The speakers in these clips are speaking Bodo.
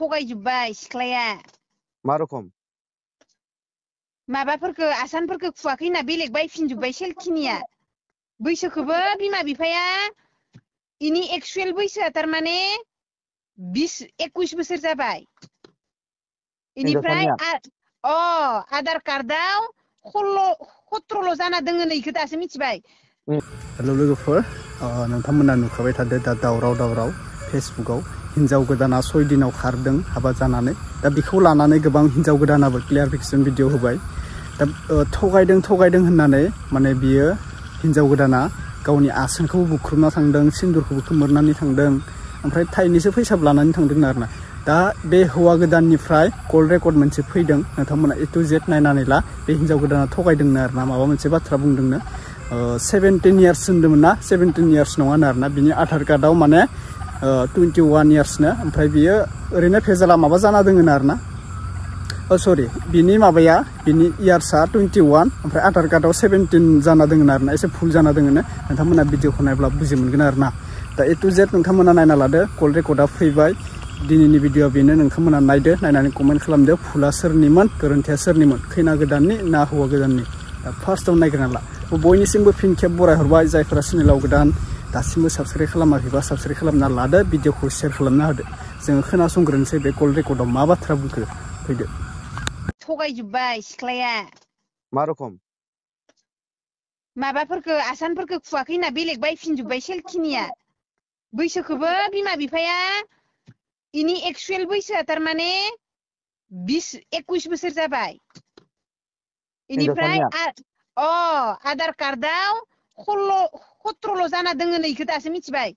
थगायजोब्बाय सिख्लाया मा रखम माबाफोरखौ आसानफोरखौ खुवाखैना बेलेग बायफिनजोब्बाय सेलखिनिया बैसोखौबो बिमा बिफाया इनि एक्सुएल बैसोआ थारमाने 21 बोसोर जाबाय इनिफ्राय हिनजावसानिया आधार कार्डआव 17 जाना दोङो नै इखौ दासो मिथिबाय। हेल' लोगोफोर नोंथांमोना नुखाबाय थादो दा दावराव फेसबुकआव हिन्जाव गोदाना 6 दिनाव खारदों हाबा जानानै दा बेखौ लानानै गोबां हिन्जाव गोदानाबो क्लियारिफिकेसन भिडिअ होबाय दा थगायदों होननानै माने बियो हिन्जाव गोदाना गावनि आसानखौ बुख्रुबना थांदों सिन्दुरखौबो खोमोरनानै थांदों ओमफ्राय थाइनैसो फैसा लानानै थांदों आरोना दा बे हौवा गोदाननिफ्राय कल रेकर्ड मोनसे फैदों नोंथांमोना A to Z नायनानै ला बे हिन्जाव गोदाना थगायदोंनो आरोना माबा मोनसे बाथ्रा बुंदोंनो 17 इयार्स होनदोंमोन ना 17 इयार्स नङानो आरोना बिनि आधार कार्डआव माने 21 इयार्सनो ओमफ्राय बियो ओरैनो भेजाला माबा जाना दोङोनो आरोना सरि बिनि माबाया बिनि इयार्सआ 21 ओमफ्राय आधार कार्डआव 17 जाना दोङोनो आरोना एसे भुल जाना दोङोनो नोंथांमोना भिडिअखौ नायब्ला बुजि मोनगोन आरोना दा A to Z नोंथांमोना नायना लादो कल रेकर्डआ फैबाय दिनैनि भिडिअ बेनो नोंथांमोना नायदो नायनानै कमेन्ट खालामदो भुला सोरनिमोन गोरोन्थिया सोरनिमोन खैना गोदाननि ना हौवा गोदाननि दा फार्स्टआव नायग्रोना ला बयनिसिमबो फिन खेब बराय हरबाय जायफोरा चेनेलाव गोदान दासिमबो साबस्क्राइब खालामाखैबा साबस्क्राइब खालामना लादो भिडिअखौ शेयार खालामना होदो जोङो खोनासंग्रोनोसै बे कल रेकर्डआव मा बाथ्रा बुंखो फैदो थगायजोब्बाय सिख्लाया मा रखम माबाफोरखौ आसानफोरखौ खुवाखैना बेलेग बायफिनजोब्बाय सेलखिनिया बैसोखौबो बिमा बिफाया इनि एक्सुएल बैसोआ थारमाने 21 बोसोर जाबाय इनिफ्राय हिनजावसानिया आधार कार्डआव 17 जाना दोङो नै इखौ दासो मिथिबाय।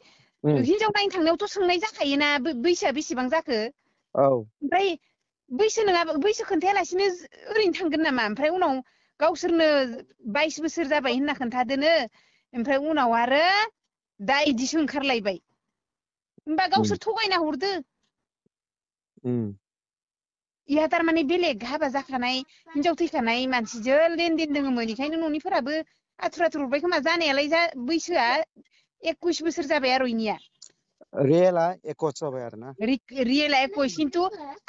हिनजाव नायनो थांनायावथ' सोंनाय जाखायोना बैसोआ बेसेबां जाखो ओमफ्राय बैसो नङाबा बैसो खोन्थायालासिनो ओरैनो थांगोन नामा ओमफ्राय उनाव गावसोरनो 22 बोसोर जाबाय होनना खोन्थादोनो ओमफ्राय उनाव आरो दा इदिसो ओंखारलायबाय होमबा गावसोर थगायना हरदो इहा थारमाने बेलेग हाबा जाखानाय हिनजाव थैखानाय मानसिजों लेनदेन दोङोमोन इखायनो न'निफोराबो आथुर हरबाय खोमा जानायालाय बैसोआ 21 बोसोर जाबाय आरो इनिया रियेला 21 जाबाय आरोना रियेला 21 खिन्थु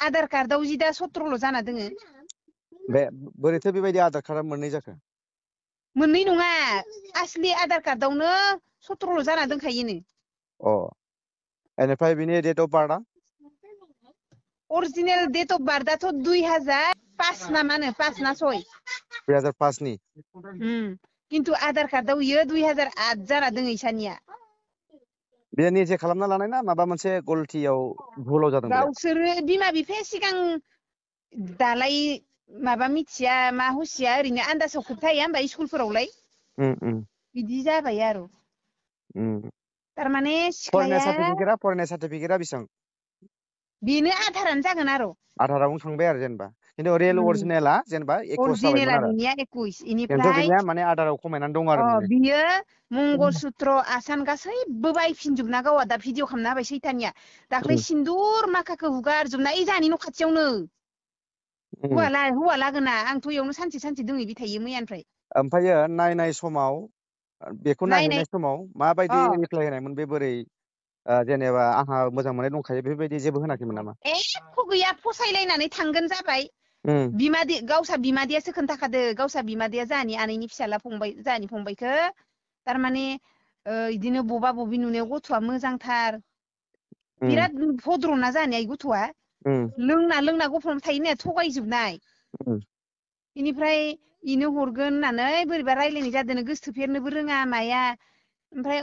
आधार कार्डआव जि दा 17 जाना दोङो बे बोरैथो बेबायदि आधार कार्डआ मोननै जाखो मोननै नङा आसलि आधार कार्डआवनो 17 जाना दोनखायोनो एनिफ्राय बिनि डेट अफ बार्थआ अरिजिनेल डेट अफ बार्थआथ' 2005 ना मानो 5 ना 6 2005 नि किन्तु आधार कार्डआव इयो 2008 जाना दोङो इसानिया बे निजे खालामना लानाय ना माबा मोनसे गलथियाव भुलाव जादों बे गावसोरो बिमा बिफाया सिगां दालाय माबा मिथिया मा हुसिया ओरैनो आन्दासाव खोन्थाया होमबा स्कुलफोरावलाय बिदि जाबाय आरो थारमाने सिख्लाया फरायनाय सार्टिफिकेटआ बेसेबां बेनो आधारानो जागोन आरो आधारावनो थांबाय आरो जेनेबा खिन्थु रियेल अरिजिनेला जेनेबा 21 जाबायमोन आरो बिनिया 21 खिन्थु इनिफ्राय बिनिया माने आधाराव खमायनानै दं आरो बियो मंगलसूत्र आसान गासैबो बायफिनजोबना गावा दा भिडिअ खालामना होबाय सैथानिया दाख्लै सिन्दुर माखाखौ हुगारजोबना ओइ जाहानि न' खाथियावनो हौवा लागोना आंथ' इयावनो सानसे दोङैबाय थायो मैयानिफ्राय ओमफ्रायो नायनाय समाव बेखौ नायहैनाय समाव माबायदि रिप्लाय होनायमोन बे बोरै जेनेबा आंहा मोजां मोननाय दंखायो बेफोरबायदि जेबो होनाखैमोन नामा एख' गैया फसायलायनानै थांगोन जाबाय बिमादै गावसा बिमादैयासो खोन्थाखादो गावसा बिमादैया जाहानि आनैनि फिसाला फंबाय जाहानि फंबायखो थारमाने इदिनो बबा बबि नुनायाव गथ'आ मोजांथार बिराद भद्रना जाहानिया गथ'आ लोंना गफ'ना थायो थगायजोबनाय इनिफ्राय इनो हरगोन होननानै बोरैबा रायलायनाय जादों गोसोथोफेरनोबो रोङा माया ओमफ्राय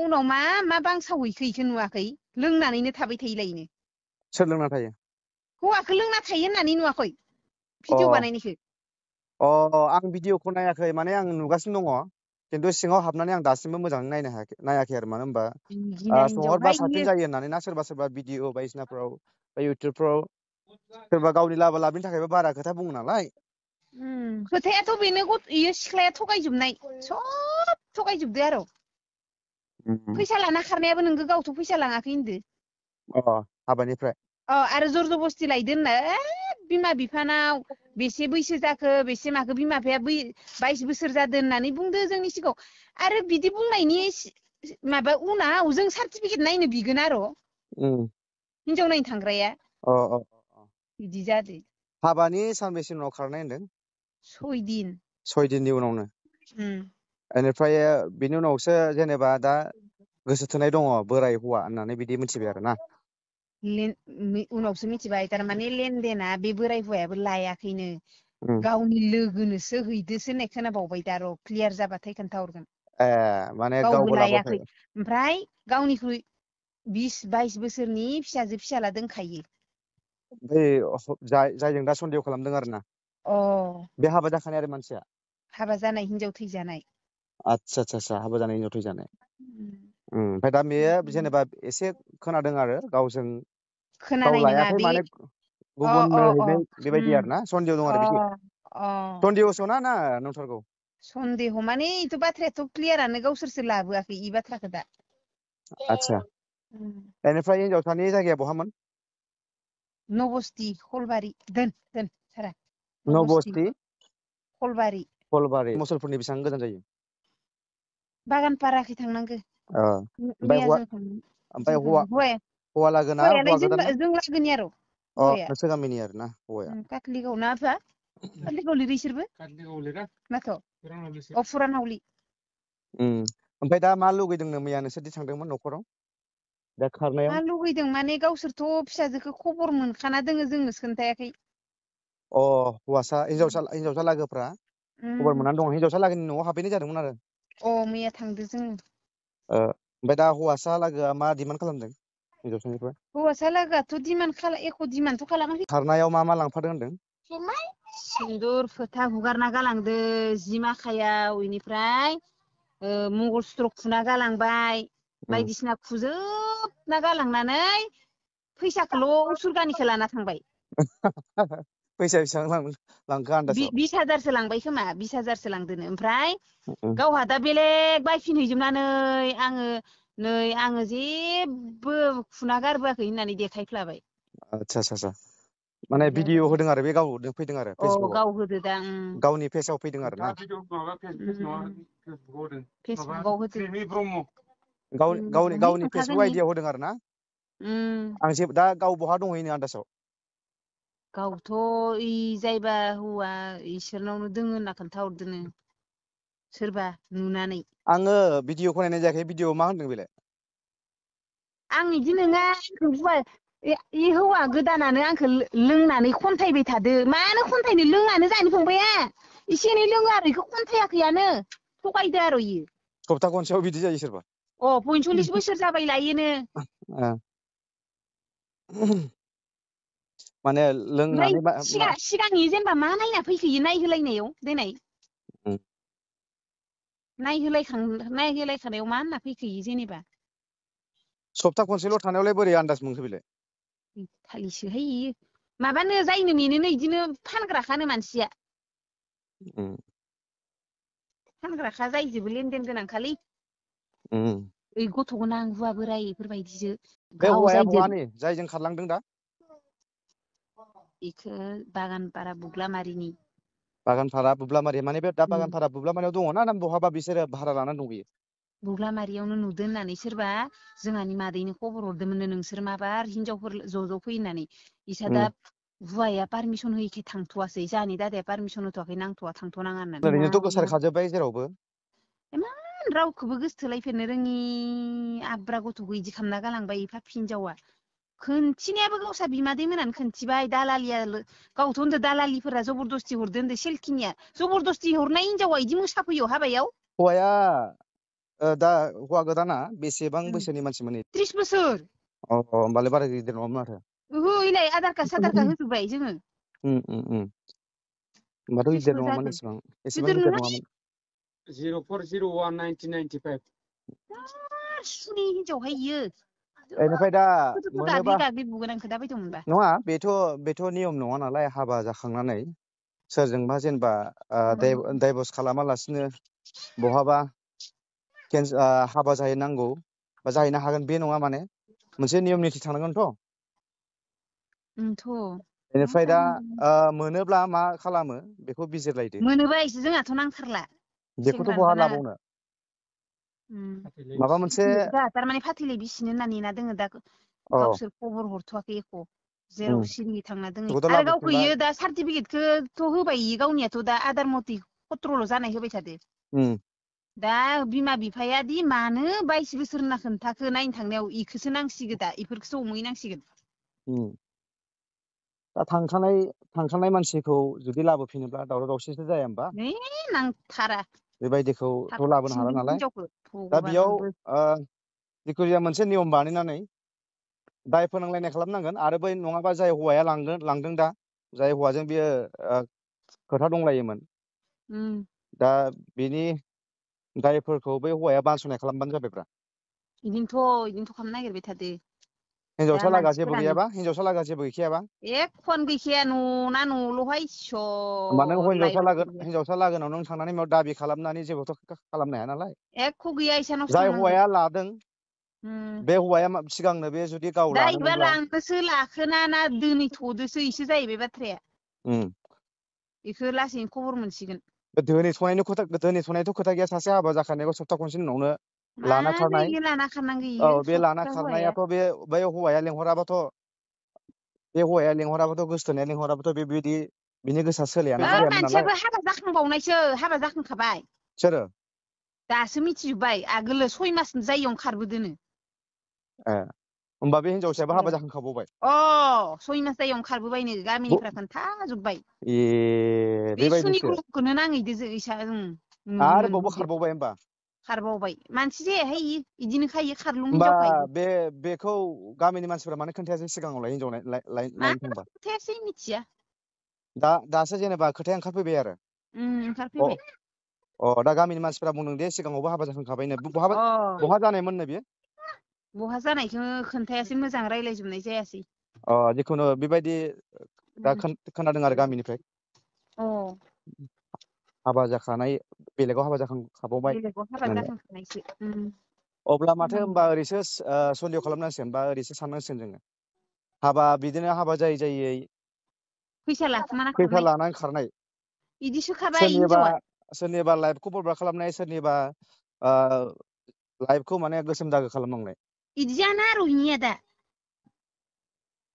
उनाव मा बांसावहैखो इखो नुवाखै लोंनानैनो थाबाय थायोलायनो सोर लोंना थायो हौवाखौ लोंना थायो होननानै नुवाखै भिडिअ बानायनायखो आं भिडिअखौ नायाखै माने आं नुगासिनो दङ खिन्थु सिङाव हाबनानै आं दासिमबो मोजाङै नायाखै आरो मानो होनबा सोंहरबा साबसिन जायो होननानै ना सोरबा भिडिअ बायदिसिनाफ्राव बा इउटुबफ्राव सोरबा गावनि लाबा लाबनि थाखायबो बारा खोथा बुङो नालाय खोथायाथ' बेनो इयो सिख्लाया थगायजोबनाय सब थगायजोबदो आरो फैसा लाना खारनायाबो नोंगो गावथ' फैसा लाङाखै होनदो हाबानिफ्राय आरो जर जबस्ति लायदो होनना बिमा बिफानाव बेसे बैसो जाखो बेसे माखो बिमा बिफाया 22 बोसोर जादों होननानै बुंदो जोंनि सिगाङाव आरो बिदि बुंनायनि माबा उनाव जों सार्टिफिकेट नायनो बिगोन आरो हिनजाव नायनो थांग्राया अ अ बिदि जादो। हाबानि सानबेसे उनाव खारनाय होनदों? 6 दिन। 6 दिननि उनावनो। बेनिफ्राय बिनि उनावसो जेनेबा दा गोसो थोनाय दङ बोराय हौवा होननानै बिदि मिथिबाय आरो ना। उनावसो मिथिबाय थारमाने लेनदेना बे बोराय हौवायाबो लायाखैनो गावनि लोगोनोसो हैदोसो होननाय खोनाबावबाय दा र' क्लियार जाबाथाय खोन्थाहरगोन। माने गावबो गावबो लायाखै लाबोआखै। ओमफ्राय गावनिख्रुइ 20-22 बोसोरनि फिसाजो फिसाला दोनखायो। जायजों दा सन्देह खालामदों आरो ना। बे हाबा जाखानाय आरो मानसिया हाबा जानाय हिनजाव थैजानाय। आतसा हाबा जानाय हिनजाव थैजानाय। ओमफ्राय दा बेयो जेनेबा एसे खोनादों आरो गावजों गाव खोनानाय नङा लायाखै बे माने अ अ गुबुननो अ हैनाय बेबायदि आरो ना सन्देह दं अ आरो बिदि। अ सन्देहसो ना नंथारगौ? सन्देह माने इथ' बाथ्रायाथ' क्लियारानो गावसोरसो लाबोआखै इ बाथ्राखौ दा। आतसा बेनिफ्राय हिनजावसानि जायगाया बहामोन? नबस्ति खलबारि दोन सारा नबस्ति खलबारि। खलबारि मुसलपुरनि बेसेबां गोजान जायो? बागानपाराखै थांनांगौ। मैया जों ओमफ्राय हौवा लागोना हौवायालाय हौवा गोदान ना? जों लागोनि आरो हौवाया नोंसोर गामिनि आरो ना हौवाया? काटलिगाव ना आफा काटलिगाव लिरो इसोरबो माथ' फुरानावलि। ओमफ्राय दा मा लुगैदोंनो मैया नोंसोरदि थांदोंमोन न'खराव दा खारनायाव? मा लुगैदों माने गावसोरथ' फिसाजोखौ खबर मोनखाना दोङो जोंनोसो खोन्थायाखै। हौवासा हिनजावसा लागोफ्रा खबर मोननानै दङ हिनजावसा लागोनि न'आव हाबफैनाय जादोंमोन आरो। मैया थांदो जोङो। ओमफ्राय दा हौवासा लागोआ मा डिमान्ड खालामदों हिनजावसानिफ्राय? हौवासा लागोआथ' एख' डिमान्डथ' खालामाखै। खारनायाव मा लांफादों होनदों? सिन्दुर फोथा हुगारना गालांदो जि माखायाव इनिफ्राय मंगलसुत्र खुना गालांबाय बायदिसिना खुजोबना गालांनानै फैसाखौल' उसुरगानिखौ लाना थांबाय। फैसा बेसेबां लांखो आन्दासाव? 20,000सो लांबाय खोमा 20,000सो लांदोनो ओमफ्राय गावहा दा बेलेग बायफिनहैजोबनानै आङो जेबो खुना गारबोआखै होननानै देखायफ्लाबाय। आतसा माने भिडिअ होदों आरो बे गावनो फैदों आरो फेसबुकआव गाव होदो दा गावनि पेजाव फैदों आरो ना? फेसबुकआव होदो। गावनि फेसबुक आइडियाव होदों आरो ना? दा गाव बहा दंहैनो आन्दासाव? गावथ' जायबा हौवा इसोरनावनो दोङो होनना खोन्थाहरदोनो सोरबा नुनानै। आङो भिडिअखौ नायनाय जायाखै भिडिअ मा होनदों बेलाय? आं इदि नङा इ हौवा गोदानानो आंखौ लोंनानै खन्थायबाय थादो। मानो खन्थायनो लोङानो जानि फंबाया एसे एनै लोङो आरो इखौ खन्थायाखैयानो थगायदो आरो इयो। सप्ता खनसेयाव बिदि जायो सोरबा? 45 बोसोर जाबाय लायोनो। माने लोंनानै ओमफ्राय सिगांनि जेनेबा मा नायना फैखोयो नायहोलायनायाव देनाय नायहोलायखानायाव मा होनना फैखोयो जेनेबा? सप्ता खनसेल' थानायावलाय बोरै आन्दाज मोनखो बेलाय? खालिसोहाय इयो माबानो जायनो मेनोनो इदिनो फानग्राखानो मानसिया। फानग्राखा जायजोबो लेनदेन गोनांखालै। ओइ गथ' गोनां हुवा बोराय इफोरबायदिजो बे हौवाया बहानि जायजों खारलांदों दा? इखो बागानपारा बुग्लामारिनि। बागानपारा बुब्लामारि माने बे दा बागानपारा बुब्लामारियाव दङना ना बहाबा बिसोरो भारा लानानै दंहैयो? बुग्लामारियावनो नुदो होननानै सोरबा जोंहानि मादैनो खबर हरदोंमोननो नोंसोर माबार हिनजावफोर ज' फै होननानै। इसा दा हुवाया पारमिसन होयिखाय थांथ'वासै जाहानि दादाया पारमिसन होथ'वाखै नांथ'वा थांथ'नाङा होननानै। ओरैनोथ' गोसारखाजोब्बाय जेरावबो। इमान रावखौबो गोसथोलायफेरनो रोङि आब्रा गथ'खौ इदि खालामना गालांबाय इ फाफि हिनजावा। खोनथिनायाबो गावसा बिमादै मोनहानो खोन्थिबाय दालालिया गावथ' होनदो दालालिफोरा जबरदस्ति हरदो होनदो सेलखिनिया जबरदस्ति हरनाय हिनजावा इदि मोसाफैयो हाबायाव? हौवाया दा हौवा गोदाना बेसेबां बैसोनि मानसिमोन? 30 बोसोर। होमबालाय बारा गिदिर नङामोन माथो। ओहो इलाय आधार कार्ड साधार कार्ड होजोब्बाय जोङो। होमबाथ' गिदिर 30 नङामोन जागोन एसेबां गिदिर नङामोन। 04011995 मार सुनि हिनजावहाय इयो। बेनिफ्राय दा गाग्लि मोनोबा गाग्लि बुगोन आं खोन्थाबाय दंमोनबा। नङा बेथ' नियम नङा नालाय हाबा जाखांनानै सोरजोंबा जेनेबा दाइभर्स खालामालासिनो बहाबा हाबा जाहैनांगौ बा जाहैनो हागोन बे नङा माने मोनसे नियम निथि थानांगोनथ'। मा बेनिफ्राय दा खालामगोन मोनोब्ला मा खालामो बेखौ बिजिरलायदो। मोनोबा इसो जोंहाथ' नांथारला बेखौथ' बहा सेंग्रानोबो नाङा। लाबावनो माबा मोनसे जोंहा थारमाने फाथैलाय बिसिनो होनना नेना दोङो दा गावसोर खबर हरथ'वाखै एख'। जेराव सिरि थांना दोङो आरो गावखौ इयो दा सार्टिफिकेटखौथ' होबाय इयो गावनियाथ' दा आदार मथि खत्रल' जानाय होबाय थादो दा बिमा बिफाया दि मानो 22 बोसोर होनना खोन्थाखो नायनो थांनायाव इखोसो नांसिगो दा इफोरखौसो हमहैनांसिगोन दा थांखानाय मानसिखौ जुदि लाबोफिनोब्ला दावराव दावसिसो जाया होमबा नांथारा बेबायदिखौथ' लाबोनो हाला नालाय दा बेयाव जिखुनु मोनसे नियम बानायनानै दाय फोनांलायनाय खालामनांगोन आरो बै नङाबा जाय हौवाया लांदों दा जाय हौवाजों बियो खोथा दंलायोमोन दा बिनि दायफोरखौ बै हौवाया बानस'नाय खालामबानो जाबायब्रा इदिनोथ' खालामनो नागिरबाय थादो हिनजावसा लागा जेबो गैयाबा हिनजावसा लागा जेबो गैखायाबा एखन गैखाया न'ना न'ल'हाय हिनजावसा लागोनाव नों थांनानै मायाव दाबि खालामनानै जेबोथ' खालामनो हाया नालाय एख' गैया इसानावसो जाय थांनांगौ हौवाया लादों बे हौवाया सिगांनो बे जुदि गाव लानोमोनब्ला लांनोसो लाखोना ना दोनैथ'दोसो इसो जाहैबाय बाथ्राया इखो लासैनो खबर मोनसिगोन दोनैथ'नायथ' खोथा गैया सासे हाबा जाखानायखौ सप्ता खनसेनि उनावनो लाना खारनाय बे लाना खारनायाथ' बै हौवाया लेंहराबाथ' गोसथोनाया लेंहराबाथ' बेबायदि बिनि गोसोआ सोलायाना मानसियाबो हाबा जाखांबावनायसो हाबा जाखांखाबाय सोरो दासो मिथिजोब्बाय आगोलो 6 मास जायियावनो खारबोदोनो होमबा बे हिनजावसायाबो हाबा जाखांखाबावबाय 6 मास जायियावनो खारबोबायनो गामिनिफ्रा खोन्थाजोब्बाय बे बेबायदिसो सुनिग्रुपखौनो नाङैदो इसा आरोबावबो खारबावबाय होमबा खारबावबाय मानसि जायाहाय इदिनो खायो खारलुं होमबा हिनजावखायो बेखौ गामिनि मानसिफोरा मानो खोन्थायासै सिगाङावलाय हिनजाव लायनो थांबा खोन्थायासै मिथिया दासो जेनेबा खोथाया ओंखारफैबाय आरो ओंखारफैबाय दा गामिनि मानसिफोरा बुंदों दे सिगाङावबो हाबा जाखांखाबायनो बहा जानायमोननो बियो बहा जानायखौ खोन्थायासै मोजां रायज्लायजोबनाय जायासै जिखुनु बेबायदि दा खोनादों आरो गामिनिफ्राय हाबा जाखानाय बेलेगाव हाबा जाखांखाबावबाय अब्ला माथो होनबा ओरैसो सन्देह खालामनांसिगोन बा ओरैसो साननांसिगोन जोङो बिदिनो हाबा जायै फैसा लानानै खारनाय सोरनिबा लाइफखौ बरबाद खालामनाय सोरनिबा लाइफखौ माने गोसोम दागो खालामनांनाय इदि जाना आरो इनिया दा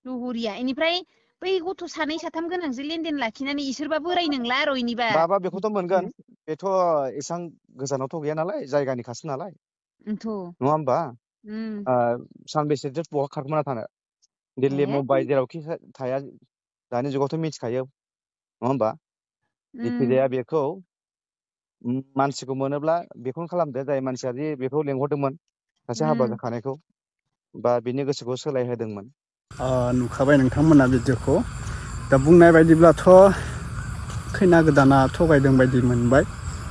लहरिया इनिफ्राय बै गथ' 2 3 गोनांजों लेनदेन लाखिनानै इसोरबा बोराय नंला आरो इनिबा बाबा बेखौथ' मोनगोन बेथ' एसां गोजानावथ' गैया नालाय जायगानि खासो नालाय नङा होमबा सानबेसेथो बहा खारखोमाना थानो दिल्ली मुम्बाइ जेरावखि थाया दानि जुगावथ' मिथिखायो नङा होमबा जिखिजाया बेखौ मानसिखौ मोनोब्ला बेखौनो खालामदो जाय मानसिया जे बेखौ लेंहरदोंमोन सासे हाबा जाखानायखौ बा बिनि गोसोखौ सोलायहोदोंमोन नुखाबाय नोंथांमोना भिडिअखौ दा बुंनाय बायदिब्लाथ' खैना गोदाना थगायदों बायदि मोनबाय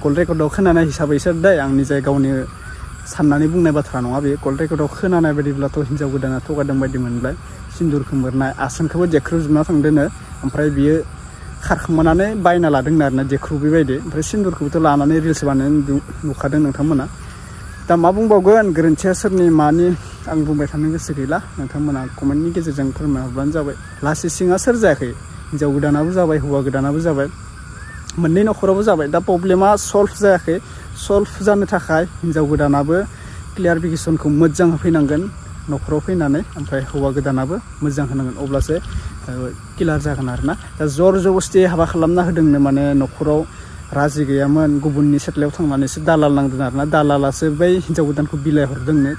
कल रेकर्डआव खोनानाय हिसाबैसो दै आंनि जाय गावनि साननानै बुंनाय बाथ्रा नङा बे कल रेकर्डआव खोनानाय बायदिब्लाथ' हिनजाव गोदाना थगायदों बायदि मोनबाय सिन्दुर खोमोरनाय आसानखौबो जेख्रुबजोबना थांदोनो ओमफ्राय बियो खारखोमानानै बायना लादोंनो आरोना जेख्रुब बेबायदि ओमफ्राय सिन्दुरखौबोथ' लानानै रिल्स बानायनानै नुखादों नोंथांमोना दा मा बुंबावगोन गोरोन्थिया सोरनि मानि आं बुंबाय थानो गोसो गैला नोंथांमोना कमेन्टनि गेजेरजों फोरमायहरबानो जाबाय लासि सिङा सोर जायाखै हिनजाव गोदानाबो जाबाय हौवा गोदानाबो जाबाय मोननै न'खरावबो जाबाय दा प्रब्लेमा सल्भ जायाखै सल्भ जानो थाखाय हिनजाव गोदानाबो क्लियारिफिकेसनखौ मोजां होफैनांगोन न'खराव फैनानै ओमफ्राय हौवा गोदानाबो मोजां होनांगोन अब्लासो क्लियार जागोन आरोना दा जर जबस्ति हाबा खालामना होदोंनो माने न'खराव राजि गैयामोन गुबुननि सेटलायाव थांनानैसो दालाल नांदों आरोना दालालासो बै हिनजाव गोदानखौ बिलाइ हरदोंनो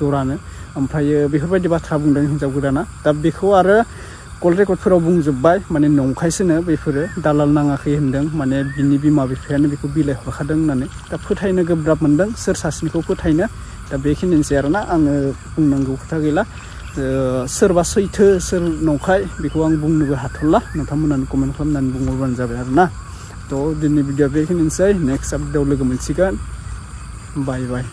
दरानो ओमफ्रायो बेफोरबायदि बाथ्रा बुंदों हिनजाव गोदाना दा बेखौ आरो कल रेकर्डफोराव बुंजोब्बाय माने नंखायसोनो बेफोरो दालाल नाङाखै होनदों माने बिनि बिमा बिफायानो बेखौ बिलाइ हरखादों होननानै दा फोथायनो गोब्राब मोनदों सोर सासेनिखौ फोथायनो दा बेखिनिसै आरोना आङो बुंनांगौ खोथा गैला सोरबा सैथो सोर नंखाय बेखौ आं बुंनोबो हाथ'ला नोंथांमोनानो कमेन्ट खालामनानै बुंहरबानो जाबाय आरोना थ' दिनैनि भिडिअआ बेखिनिसै नेक्स्ट आपडेटआव लोगो मोनसिगोन बाय बाय